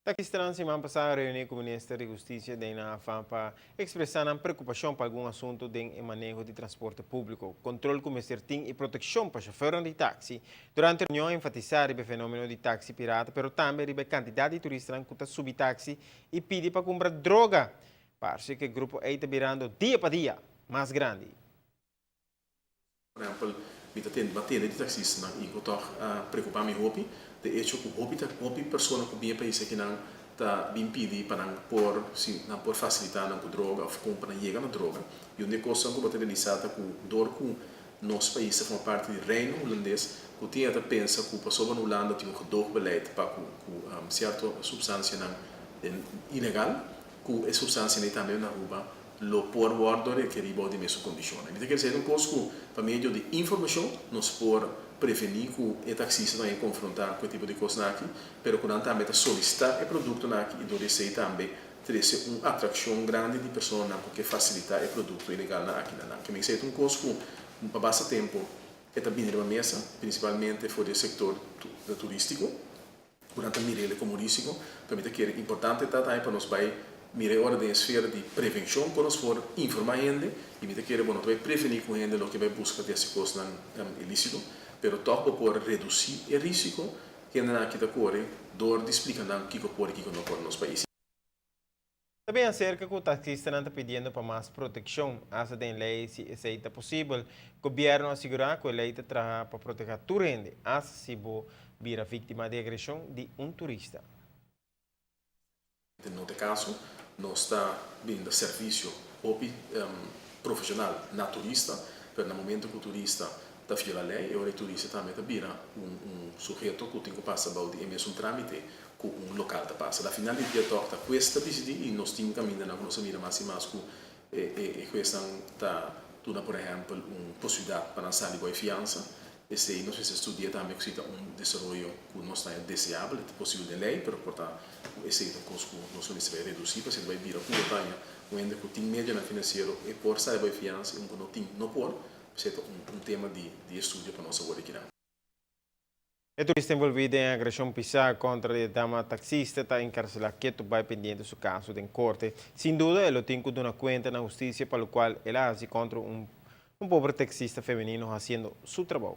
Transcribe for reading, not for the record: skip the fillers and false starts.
Taxistanan siman pasa a reuni cu Minister di Husticia den afan pa expresa nan preocupacion pa algun asunto den e maneho di transporte publico, control cu mester tin y proteccion pa chauffeur di taxi. Durante e reunion a enfatisa riba e fenomeno di taxi pirata, pero tambe riba e cantidad di turistanan cu ta subi taxi y pidi pa cumpra droga. Parce cu e grupo ey ta birando dia pa dia mas grandi. Por ehempel, mi ta tende, tende di taxistanan y cu toch preocupa mi hopi. De hecho, cu hopi, hopi persona cu bin pais akinan ta bin pidi pa nan por, si, nan por facilita nan cu droga of compra nan yega na droga. Y un di e cosnan cu bo ta realisa ta cu door cu nos pais ta forma parti di Reino Hulandes, cu tin ta pensa cu pasobra na Hulanda tin un gedoogbeleid pa cu cierto substancianan ilegal, cu e substancianan tambe na Aruba lo por wordo rekeri bou di mesun condicion. Mi ta kier bisa un cos cu pa medio di informacion nos por preveni cu e taxista tambe confronta cu e tipo di cos aki, pero cu nan tambe ta solicita e producto aki y door esey tambe trece un atraccion grandi di persona cu ke facilita e producto ilegal na aki na nan. Ke men un cos cu pa basta tempo e ta bini riba mesa, principalmente for di sector turistico, durante mira como risico, pero mi ta kere importante ta tambe pa nos bay mira ora den esfera di prevencion cu nos por informa hende y mi ta kere, bueno, bay preveni cu hende lo ke bay busca di e cosnan ilicito, pero toch por reduci e risico cu hende aki ta core door di explica nan kico por y kico no por nos pais. Tambe acerca cu taxistanan ta pidiendo pa mas proteccion. Hasta den ley si esey ta posibel. Gobierno a asegura cu e ley ta traha pa proteha tur hende. Hasta si bo bira victima di agresion di un turista. Den otro caso, nos ta brinda servicio hopi profesional na turista, pero na momento cu e turista ta viola ley, e turista tambe ta bira un sujeto cu tin cu pasa di mesun tramite cu un local ta pasa. Na final di dia toch ta hues ta dicidi y nos tin caminda na nos mira mas y mas cu e huesnan ta duna, por ehempel, un posibilidad pa sali cu fiansa. Esey nos mester studia tambe cu ta un desaroyo cu no ta deseabel, ta posibel den ley, pero por ta esey ta cos cu nos mester reduci, pa bay bira cu ta un hende cu tin medio financiero y por sali cu fiansa y un cu no tin no por, esey ta un tema di estudio pa nos awor aki. E turista envolvi den agresion pisa contra e dama taxista ta encarcela keto bay pendiente su caso den corte. Sin duda, e tin cu duna cuenta na husticia pa locual el a haci contra un pober taxista femenino haciendo su trabou.